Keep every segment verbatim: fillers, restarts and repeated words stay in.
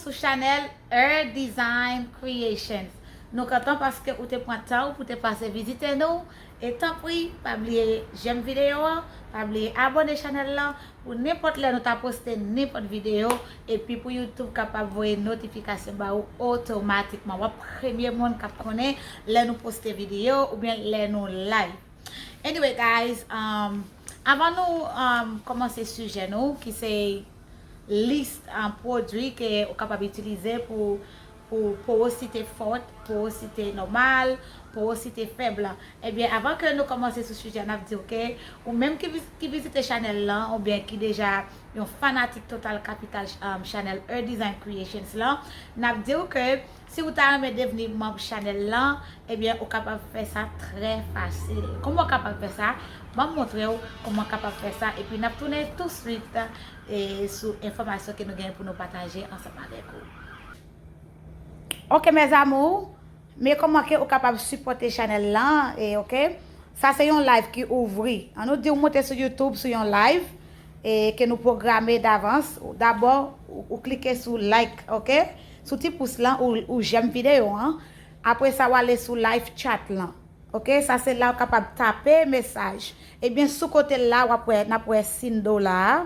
Sou chanèl Her Design Creations. Nou kontan paske ou te pran tan ou pou te pase vizite nou. E tanpri, pa bliye j'aime videyo a, pa bliye abòne chanèl lan pou nenpòt lè nou ta poste nenpòt videyo. Epi pou YouTube kapab voye notifikasyon ba ou otomatikman. W ap premye moun k ap konnen lè nou poste videyo oubyen lè nou live. Anyway, guys, um, avan nou um, kòmanse sijè nou, ki se lis um, pwodui ke ou kapab itilize pou, pou porosite fòt, porosite nòmal, porosite fèb la. Ebyen, avan ke nou kòmanse sou sijè, n ap di w ke ou menm ki, viz- ki vizite chanèl lan, oubyen ki deja yon fanatik total kapital um, chanèl Her Design Creations lan, n ap di w ke si ou ta renmen devni manm chanèl lan, ebyen, ou kapab fè sa trè fasil. Kòman ou kapab fè sa? Ban m montre w kòman ou kapab fè sa, epi n ap tounen touswit e, sou enfòmasyon ke nou genyen pou nou pataje ansanm avèk ou. Ok, mes amours, men kòman ke ou kapab sipòte chanèl lan, e, ok? Sa se yon live ki ouvri. An nou di ou monte sou YouTube sou yon live e, ke nou pwograme davans. Dabò, ou, ou klike sou like, ok? Sou ti pous lan, ou, ou j'aime videyo an. Apre sa, w ale sou live chat lan. Ok, sa se la ou kapab tape mesaj. Ebyen, sou kote la, w ap wè, n ap wè siy dola a.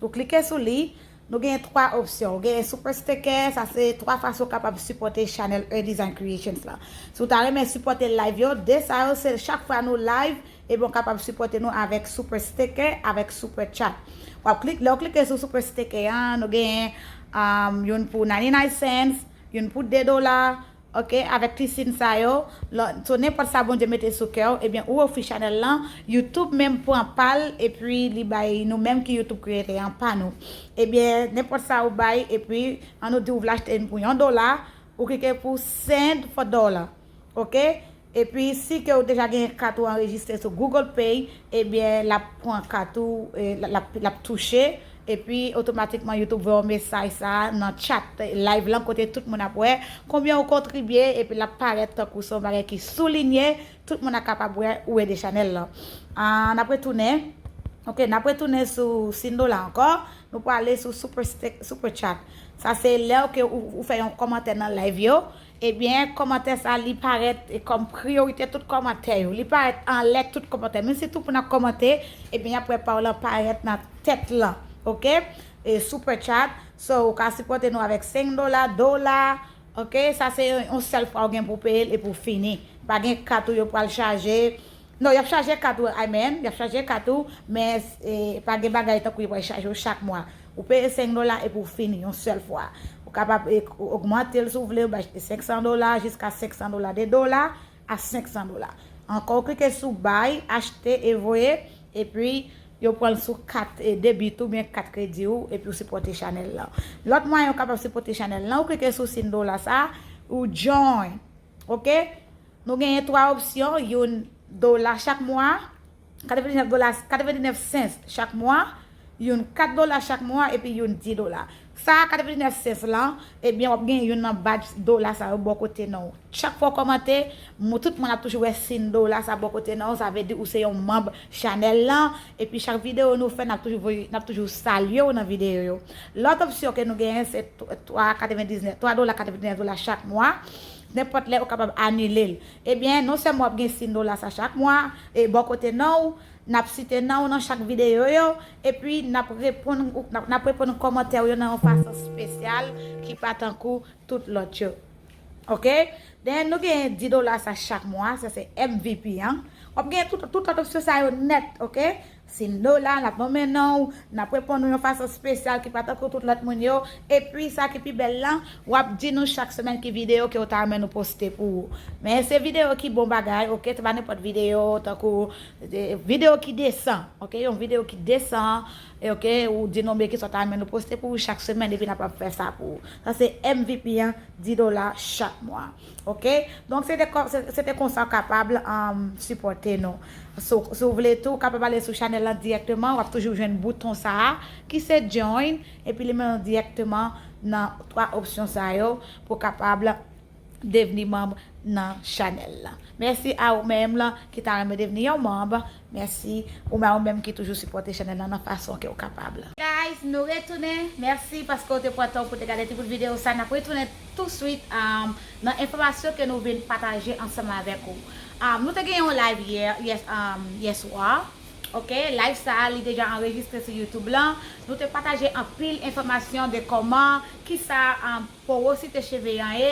Ou klike sou li, nou genyen twa opsyon. Ou genyen Super Sticker, sa se twa fason ou kapab sipòte chanèl Her Design Creations la. Si w ta renmen sipòte live yo, de sa yo, se chak fwa nou live, ebyen, ou kapab sipòte nou avèk Super Sticker, avèk Super Chat. W ap klik, lè w klike sou Super Sticker an, nou genyen um, youn pou ninety-nine cents, youn pou de dola, ok, avèk ti siy sa yo, lò- so nenpòt sa Bondye mete sou kè w, ebyen, ou ofri chanèl lan, YouTube menm pran pa l, epi li bay nou menm ki YouTube Creator an pa nou. Ebyen, nenpòt sa ou bay, epi, an nou di ou vle achte youn pou yon dola, ou klike pou send for dollar, ok? Epi, si ke ou deja gen kat ou anrejistre sou Google Pay, ebyen, l ap pran kat ou, e, l ap, l ap touche, epi otomatikman YouTube voye yon mesaj sa a nan chat live lan kote tout moun ap wè konbyen ou kontribye, epi l ap parèt tankou se yon bagay ki soulinye, tout moun ap kapab wè ou ede chanèl lan. Ah, n ap retounen, ok, n ap retounen sou siy dola ankò, nou prale sou Super Stick, Super Chat. Sa se lè ke ou, ou fè yon kòmantè nan live yo, ebyen, kòmantè sa, li parèt kòm priyorite tout kòmantè yo. Li parèt anlè tout kòmantè. Menm si tout moun ap kòmante, ebyen, y ap wè pa w lan parèt nan tèt lan. Ok? E Super Chat. So, ou ka sipòte nou avèk senk dola, dola. Ok? Sa se yon, yon sèl fwa ou gen pou peye l epi w fini. Pa gen kat ou yo pral chaje. Non, y ap chaje kat ou, I mean, y ap chaje kat ou, men e, pa gen bagay tankou yo pral chaje w chak mwa. Ou peye senk dola epi w fini, yon sèl fwa. Ou kapab e, ogmante l si w vle, ou bay senk san dola, jiska senk san dola, de dola a senk san dola. Ankò, ou klike sou bay, achte e voye, epi yo pran l sou kat e, debit oubyen kat kredi w, epi w sipòte chanèl lan. Lòt mwayen ou kapab sipòte chanèl lan, ou klike sou siy dola sa, ou join. Ok? Nou genyen twa opsyon, youn dola chak mwa, katrevendiznèf dola, katrevendiznèf cents chak mwa, youn kat dola chak mwa, epi youn dis dola. Sa a, katrevendiznèf cents lan, ebyen, w ap gen youn nan badge dola sa yo bò kote non w. Chak fwa w kòmante, mou- tout moun ap toujou wè siy dola sa bò kote non w, sa vle di ou se yon manm chanèl lan, epi chak videyo nou fè, n ap toujou voye, n ap toujou salye w nan videyo yo. Lòt opsyon ke nou genyen, se twa katrevendiznèf, twa dola katrevendiznèf dola chak mwa. Nenpòt lè, ou kapab anile l. Ebyen, non sèlman w ap gen siy dola sa chak mwa, e bò kote non w, n ap site non w nan chak videyo yo, epi n ap reponn, n ap, n ap reponn kòmantè w yo nan yon fason espesyal ki pa tankou tout lòt yo. Ok? Den nou gen dis dola sa chak mwa, sa se M V P an. W ap gen tout, tout lòt opsyon sa yo nèt, ok? Siy dola, n ap nonmen non w, n ap reponn ou yon fason espesyal ki pa tankou tout lòt moun yo. Epi sa ki pi bèl lan, w ap di nou chak semèn ki videyo ke w ta renmen nou poste pou ou. Men se videyo ki bon bagay, ok? Se pa nenpòt videyo, tankou e, videyo ki desan, ok? Yon videyo ki desan, e, ok? Ou di nou men kisa w ta renmen nou poste pou ou chak semèn, epi n ap ap fè sa pou ou. Sa se M V P an, dis dola chak mwa. Ok? Donk, se te, kò- se, se te konsa w kapab um, sipòte nou. So, si w vle tou, w kapab ale sou chanèl lan dirèkteman. W ap toujou jwenn bouton sa a, ki se join, epi li mennen w dirèkteman nan twa opsyon sa yo pou w kapab devni manm nan chanèl la. Mèsi a ou menm la ki ta renmen devni yon manm. Mèsi ou menm, ou menm ki toujou sipòte chanèl la nan fason ke w kapab la. Guys, nou retounen. Mèsi paske w te pran tan pou te gade ti bout videyo sa. N ap retounen touswit, um, nan enfòmasyon ke nou vin pataje ansanm avèk ou. Um, nou te gen yon live yè, yes, um, yèswa. Ok, live sa a, li deja anrejistre sou YouTube lan. Nou te pataje anpil enfòmasyon de kòman, kisa, um, porosite cheve an ye,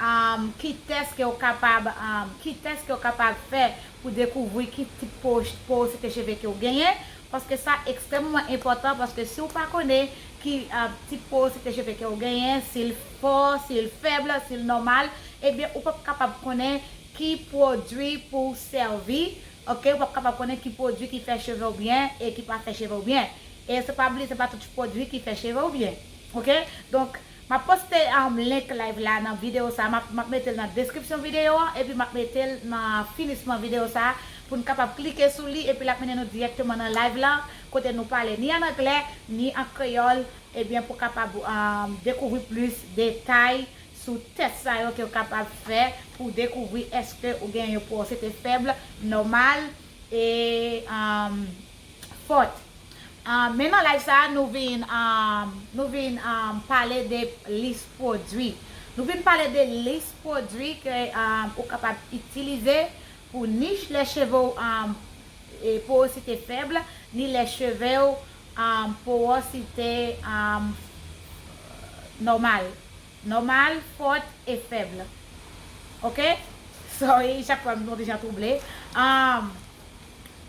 um, ki tès ke w kapab, um, ki tès ke w kapab fè pou dekouvri ki tip po-, porosite cheve ke w genyen, paske sa ekstrèmman enpòtan, paske si w pa konnen ki, um, tip porosite cheve ke w genyen, si l fò, si l fèb, si l nòmal, ebyen, ou p ap kapab konnen ki pwodui pou w sèvi, ok? Ou p ap kapab konnen ki pwodui ki fè cheve w byen e ki pa fè cheve w byen. E se pa bliye, se pa tout pwodui ki fè cheve w byen, ok? Donk, m ap poste, um, link live la nan videyo sa, m ap, m ap mete l nan deskripsyon videyo an, epi m ap mete l nan finisman videyo sa, pou n kapab klike sou li, epi l ap mennen nou dirèkteman nan live la, kote nou pale ni an anglè, ni an kreyòl, ebyen, pou kapab, um, dekouvri plis detay sou tès sa yo ke w kapab fè pou dekouvri èske ou gen yon porosite fèb, nòmal, e, um, fòt. Um, men nan live sa a, nou vin, um, nou vin, um, pale de lis pwodui. Nou vin pale de lis pwodui ke, um, ou kapab itilize pou ni lè cheve w, um, e, porosite fèb, ni lè cheve w, um, porosite, um, nòmal. Nòmal, fòt e fèb. Ok? Sorry, chak fwa m yon ti jan twouble. Um,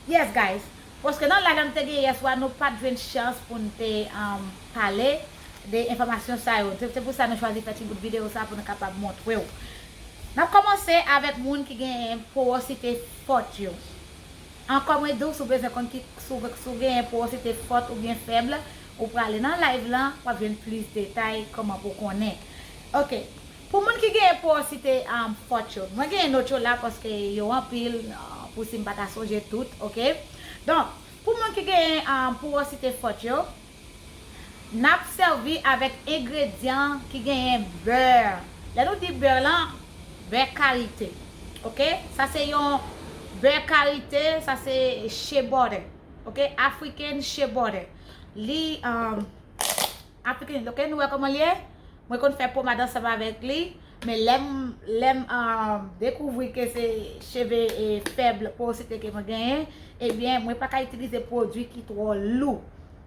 yes, guys. Paske nan live la nou te gen yèswa, nou pa t jwenn chans pou n te, um, pale de enfòmasyon sa yo. Se, se pou sa nou chwazi fè ti bout videyo sa pou nou kapab montre w. N ap kòmanse avèk moun ki genyen porosite fòt yo. Ankò mwen di w, si w bezwen konn ki, si w, si w genyen porosite fòt oubyen fèb, ou prale nan live lan, w ap jwenn plis detay kòman pou w konnen. Ok. Pou moun ki genyen porosite, um, fòt yo, mwen genyen nòt yo la paske yo anpil, uh, pou si m pa ta sonje tout, ok? Donk, pou moun ki genyen, um, porosite fòt yo, n ap sèvi avèk engredyan ki genyen bè. Lè nou di bè lan, bè karite. Ok? Sa se yon bè karite, sa se shea butter. Ok? African shea butter. Li, um, African, ok? Nou wè kòman li ye? Mwen konn fè pomad ansanm avèk li. Men lè m, lè m, um, dekouvri ke se cheve, e, fèb, porosite ke mwen genyen, ebyen, mwen pa ka itilize pwodui ki twò lou.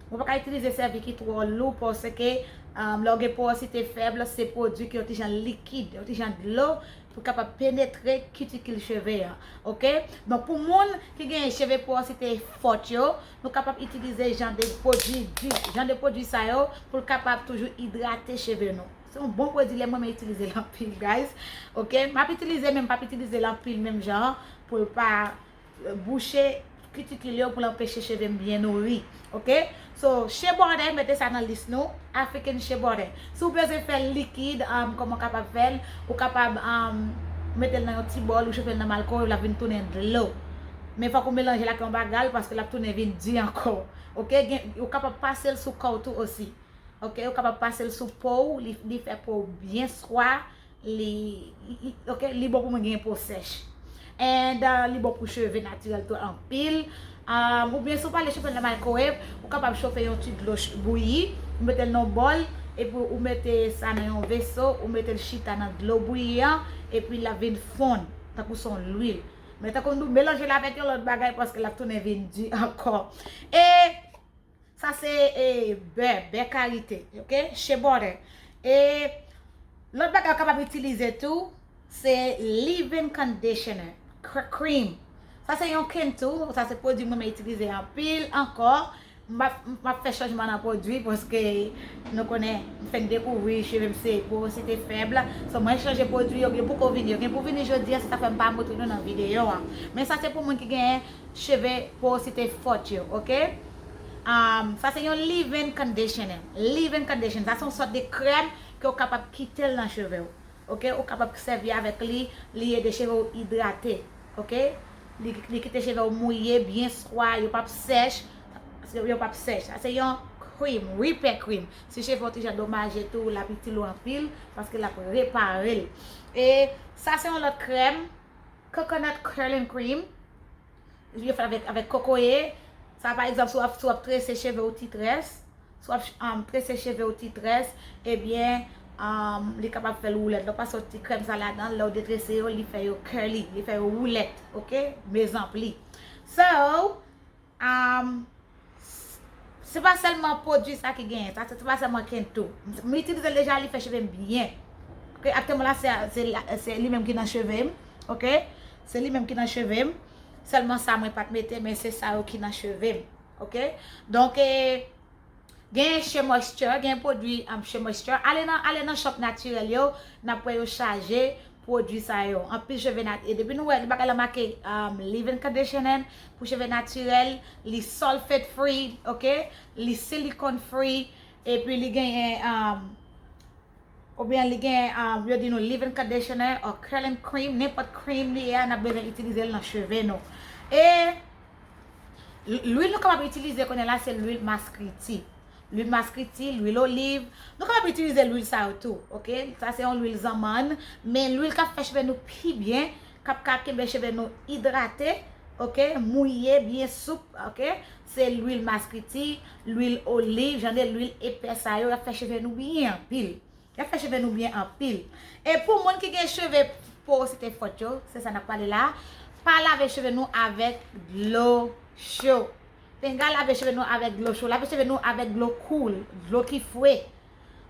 Mwen pa ka itilize sèvi ki twò lou paske, um, lè w gen porosite fèb, se pwodui ki yon ti jan likid, yon ti jan dlo pou kapab penetre kitikil cheve an. Ok? Donk, pou moun ki gen cheve porosite fòt yo, nou kapab itilize jan de pwodui di, jan de pwodui sa yo pou l kapab toujou idrate cheve nou. Se yon bon pwodui, lè mwen menm itilize l anpil, guys. Ok? M ap itilize, men m p ap itilize l anpil menm jan pou l pa bouche kitikil yo, pou l anpeche cheve m byen nouri. Ok? So, shea butter, mete sa nan lis nou. African shea butter. Si w bezwen fè l likid, um, kòman w kapab fè l? Ou kapab, um, mete l nan yon ti bòl, ou chofe l nan maykwowev, l ap vin tounen dlo. Men fòk ou melanje l ak yon bagay, paske l ap tounen vin di ankò. Ok? Gen, ou kapab pase l sou kò w tou osi. Ok, ou kapab pase l sou po w, li, li fè po w byen swa, li, li, ok, li bon pou mwen gen po sèch. And, uh, li bon pou cheve natirèl tou anpil. Um, oubyen si w pa vle chofe l nan maykwowev, ou kapab chofe yon ti dlo ch-, bouyi, ou mete l nan yon bòl, epi ou mete sa nan yon veso, ou mete l chita nan dlo bouyi an, epi l ap vin fonn, tankou se yon lwil. Men tankou m di w, melanje l avèk yon lòt bagay, paske l ap tounen vin di ankò. E Sa se, e, bè, bè karite, ok? Shea butter. E lòt bagay ou kapab itilize tou, se leave-in conditioner, cr-, cream. Sa se yon cream tou, sa se pwodui mwen, mwen itilize anpil ankò. M ap, m ap fè chanjman nan pwodui paske nou konnen m fèk dekouvri cheve m se porosite fèb. So mwen chanje pwodui, yo gen poko vini, yo gen pou vini jodi a, se sa fè m pa montre nou nan videyo a. Men sa se pou moun ki gen cheve porosite fòt yo, ok? Um, sa se yon leave-in conditioner. Leave-in conditioner, sa se yon sòt de krèm ke w kapab kite l nan cheve w, ok? Ou kapab sèvi avèk li, li ede cheve w idrate, ok? Li, li kite cheve w mouye, byen swa, yo p ap sèch, yo p ap sèch. Sa se yon cream, repair cream. Si cheve w ti jan domaje tou, l ap itil ou anpil, paske l ap repare l. E sa se yon lòt krèm, coconut curling cream. Yo fèt avèk, avèk kokoye. Sa, pa egzanp, si w ap, si w ap trese cheve w ti très, si w ap, um, trese cheve w ti très, ebyen, um, li kapab fè l woulèt. Lè w pase yon ti krèm sa ladan, lè w detrese yo, li fè yo curly, li fè yo woulèt, oke? Mezanpli. So, um, s-, se pa sèlman pwodui sa ki genyen, sa, se pa sèlman Kento. M, m itilize l deja, li fè cheve m byen. Oke, aktyèlman la, se, se, la- se li menm ki nan cheve m, oke? Se li menm ki nan cheve m. Sèlman sa mwen pa t mete, men se sa yo ki nan cheve m, oke? Donk, e, genyen Shea Moisture, genyen pwodui, um, Shea Moisture. Ale nan, ale nan shop natirèl yo, n ap wè yo chaje pwodui sa yo. Anpil cheve nat-, e depi nou wè bagay la make, um, leave-in conditioning pou cheve natirèl, li sulfate free, oke? Li silicone free, epi li genyen, um, oubyen li gen, um, yo di nou leave-in conditioner or curling cream, nenpòt cream li ye a, n ap bezwen itilize l nan cheve nou. E l-, lwil nou kapab itilize kounye a la, se lwil maskriti. Lwil maskriti, lwil oliv. Nou kapab itilize lwil sa yo tou, oke? Sa se yon lwil zanmann, men lwil k ap fè cheve nou pi byen, k ap ka kenbe cheve nou idrate, oke? Mouye, byen soup, oke? Se lwil maskriti, lwil oliv, jan de lwil epè sa yo, y ap fè cheve nou byen anpil. Y ap fè cheve nou byen anpil. E pou moun ki gen cheve porosite fòt yo, se sa n ap pale la, pa lave cheve nou avèk dlo cho. Penga lave cheve nou avèk dlo cho. Lave cheve nou avèk dlo cool, dlo ki fre.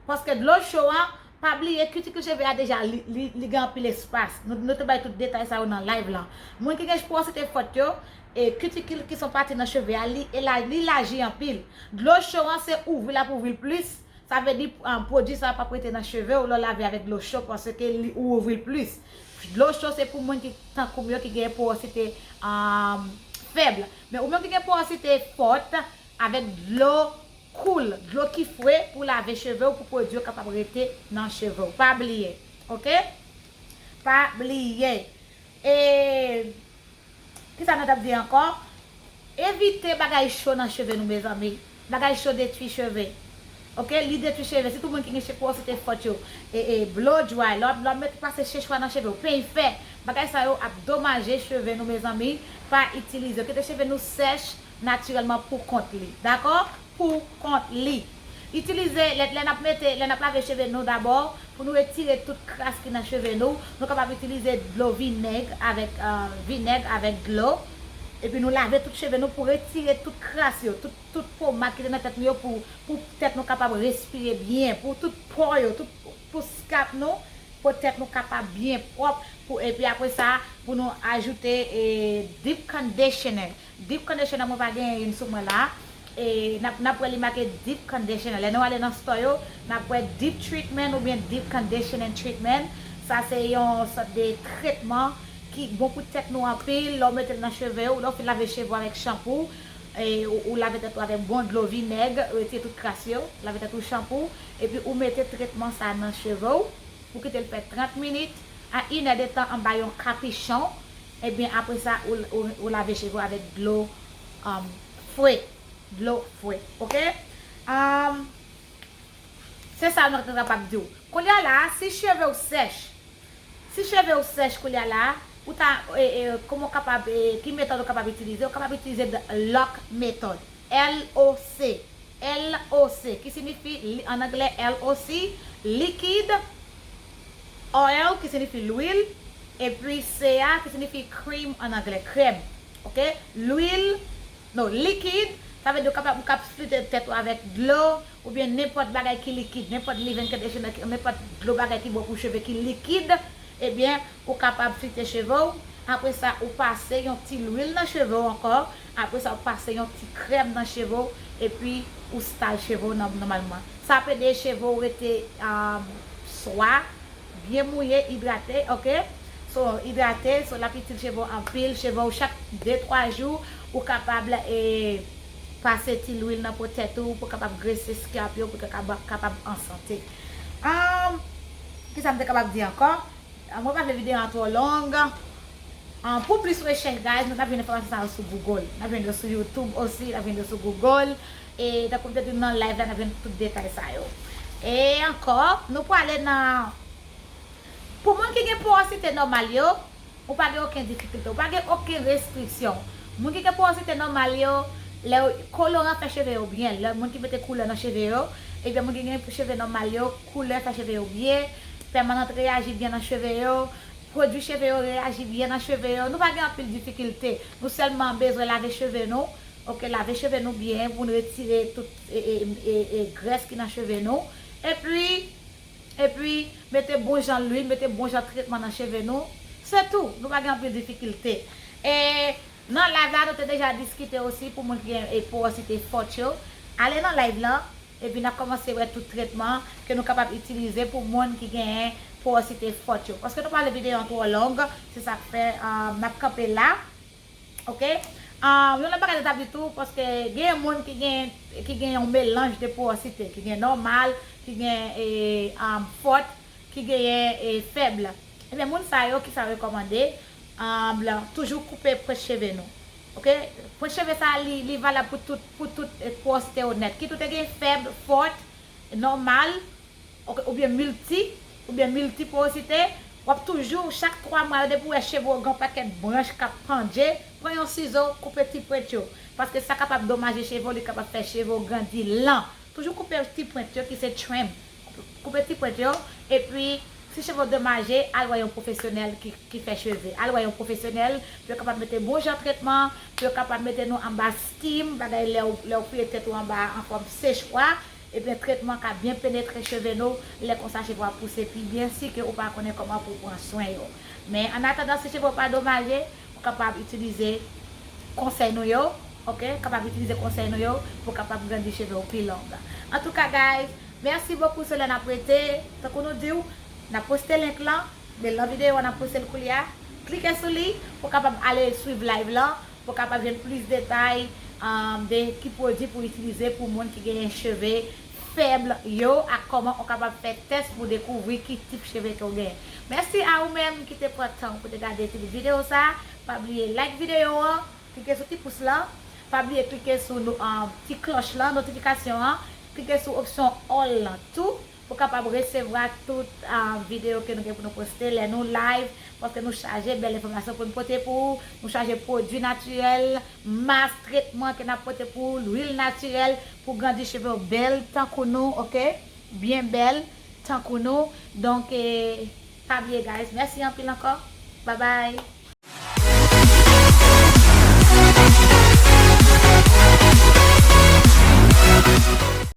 Paske dlo cho an, pa bliye kitikil cheve a deja, li, li, li gen anpil espas. Nou, nou te bay tout detay sa yo nan live lan. Moun ki gen porosite fòt yo, e kitikil ki son pati nan cheve a, li, ela-, li laji anpil. Dlo cho an, se ouvri l ap ouvri l plis. Sa vle di, um, pwodui sa p ap rete nan cheve w lè w lave avèk dlo cho, paske li, ou ouvri l plis. Dlo cho se pou moun ki tankou m yo ki gen porosite, um, fèb. Men ou menm ki gen porosite fòt, avèk dlo cool, dlo ki fre pou lave cheve w, pou pwodui yo kapab rete nan cheve w. Pa bliye, oke? Pa bliye. E Kisa nou t ap di ankò? Evite bagay cho nan cheve nou, mezanmi. Bagay cho detwi cheve. Oke, li detwi cheve. Sitou moun ki gen cheve porosite fòt yo. E, e, blow dry. Lè w ap, lè w ap met pase sechwa nan cheve w, peny fè. Bagay sa yo ap domaje cheve nou, mezanmi. Pa itilize. Kite cheve nou sèch natirèlman pou kont li. Dakò? Pou kont li. Itilize, lè, lè n ap mete, lè n ap lave cheve nou dabò, pou nou retire tout kras ki nan cheve nou, nou kapab itilize dlo vinèg avèk, euh, vinèg avèk dlo. Epi nou lave tout cheve nou pou retire tout kras yo, tout, tout pomad ki te nan tèt nou yo pou, pou tèt nou kapab respire byen, pou tout pò yo, tout, pou scalp nou, pou tèt nou kapab byen pwòp, pou, epi apre sa, pou nou ajoute, e, deep conditioner. Deep conditioner, mwen pa genyen youn sou mwen la. E n ap, n ap wè li make deep conditioner. Lè nou ale nan store yo, n ap wè deep treatment oubyen deep conditioning treatment. Sa se yon sòt de tretman ki bon pou tèt nou anpil. Lè w mete l nan cheve w, lè w fin lave cheve w avèk chanpou, e, ou, ou lave tèt ou avèk bon dlo vinèg, retire tout kras yo, lave tèt ou chanpou, epi ou mete tretman sa nan cheve w, ou kite l fè trant minit, a inè de tan anba yon kapichon, ebyen, apre sa, ou, ou, ou lave cheve w avèk dlo, um, fre. Dlo fre, oke? Um, se sa nou te kapab di w. Kounye a la, si cheve w sèch, si cheve w sèch kounye a la, ou ta, e, e, kòman w kapab, e, ki metòd ou kapab itilize? Ou kapab itilize the Lock method. L O C. L O C, ki siyifi, li-, an anglè, L O C, likid, oil, ki siyifi lwil, epi C A, ki siyifi cream an anglè, krèm. Oke? Lwil, non, likid, sa vle di ou kapab, ou kab flite tèt ou avèk dlo, oubyen nenpòt bagay ki likid, nenpòt leave-in conditioner, nenpòt dlo bagay ki bon pou cheve ki likid, ebyen, ou kapab flite cheve w. Apre sa, ou pase yon ti lwil nan cheve w ankò. Apre sa, ou pase yon ti krèm nan cheve w. Epi, ou style cheve w nòm-, nòmalman. Sa ap ede cheve w rete, um, swa, byen mouye, idrate, oke? So, idrate, so, l ap itil cheve w anpil. Cheve w chak de, twa jou, ou kapab, e, pase ti lwil nan po tèt ou, pou kapab grese scalp yo, pou kapab, kapab an sante. Um, kisa m te kapab di ankò? Ah, mwen pa vle videyo an twò long. Ah, pou plis rechèch, guys, nou ka jwenn enfòmasyon sa yo sou Google. N ap jwenn yo sou YouTube osi, n ap jwenn yo sou Google. E tankou m te di nou nan live la, n ap jwenn tout detay sa yo. E ankò, nou prale nan, pou moun ki gen pòwosite nòmal yo, ou pa gen okenn difikilte, ou pa gen okenn restriksyon. Moun ki gen pòwosite nòmal yo, lè yo koloran fè cheve yo byen, lè moun ki mete koulè nan cheve yo, ebyen moun ki gen cheve nòmal yo, koulè fè cheve yo byen, pèmanan reyaji byen nan cheve yo, pwodui cheve yo reyaji byen nan cheve yo. Nou pa gen anpil difikilte. Nou sèlman bezwen lave cheve nou, oke, lave cheve nou byen pou n retire tout e, e, e, e grès ki nan cheve nou. Epi, epi mete bon jan lwil, mete bon jan tretman nan cheve nou. Se tou, nou pa gen anpil difikilte. E nan live la, nou te deja diskite osi pou moun ki gen e pòwosite fòt yo. Ale nan live lan, epi n ap kòmanse wè tout tretman ke nou kapab itilize pou moun ki genyen pòwosite fòt yo. Paske nou pa vle videyo an twò long, se sa k fè, ah, n ap kanpe la. Oke? Ah, yon lòt bagay nou t ap di tou, paske gen moun ki gen, ki gen yon melanj de pòwosite, ki gen nòmal, ki gen, e, ah, fòt, ki genyen, e, fèb. Ebyen, moun sa yo, ki sa yo rekòmande? Ah, toujou koupe pwent cheve nou. Oke? Pwent cheve sa, li, li valab pou tout, pou tout, e, pòwosite yo nèt. Kit ou te gen fèb, fòt, nòmal, oke, oubyen milti, oubyen milti pòwosite, w ap toujou, chak twa mwa yo, depi w wè cheve w gen yon pakèt branch k ap pandje, pran yon sizo, koupe ti pwent yo. Paske sa kapab domaje cheve w, li kapab fè cheve w grandi lan. Toujou koupe ti pwent yo ki se trim. Koupe ti pwent yo, epi si cheve w domaje, al wè yon pwofesyonèl ki, ki fè cheve. Al wè yon pwofesyonèl pou yo kapab mete bon jan tretman, pou yo kapab mete nou anba steam, bagay lè w, lè w fouye tèt ou anba an fòm sechwa, ebyen tretman ka byen penetre cheve nou, lè konsa cheve w ap pouse pi byen, si ke ou pa konnen kòman pou w pran swen yo. Men annatandan, si cheve w pa domaje, ou kapab itilize konsèy nou yo, oke? Kapab itilize konsèy nou yo pou kapab grandi cheve w pi long. Antouka, guys, mèsi bokou, se lè n ap rete. Tankou nou di w, n ap poste link lan, men lan videyo a, n ap poste l koulye a. Klike sou li pou kapab ale swiv live lan, pou kapab jwenn plis detay, um, de ki pwodui pou itilize pou moun ki genyen cheve fèb yo, ak kòman ou kapab fè tès pou dekouvri ki tip cheve ke w genyen. Mèsi a ou menm ki te pran tan pou te gade ti videyo sa. Pa bliye like videyo an, klike sou ti pous lan. Pa bliye klike sou nou, um, ti klòch lan, notifikasyon an. Klike sou opsyon all lan tou pou kapab resevwa tout, um, videyo ke nou gen pou nou poste lè nou live, paske nou chaje bèl enfòmasyon pou nou pote pou ou. Nou chaje pwodui natirèl, mas, tretman ke n ap pote pou ou, lwil natirèl pou grandi cheve w bèl tankou nou, oke? Byen bèl tankou nou. Donk, eh, pa bliye, guys. Mèsi anpil ankò. Bye bye.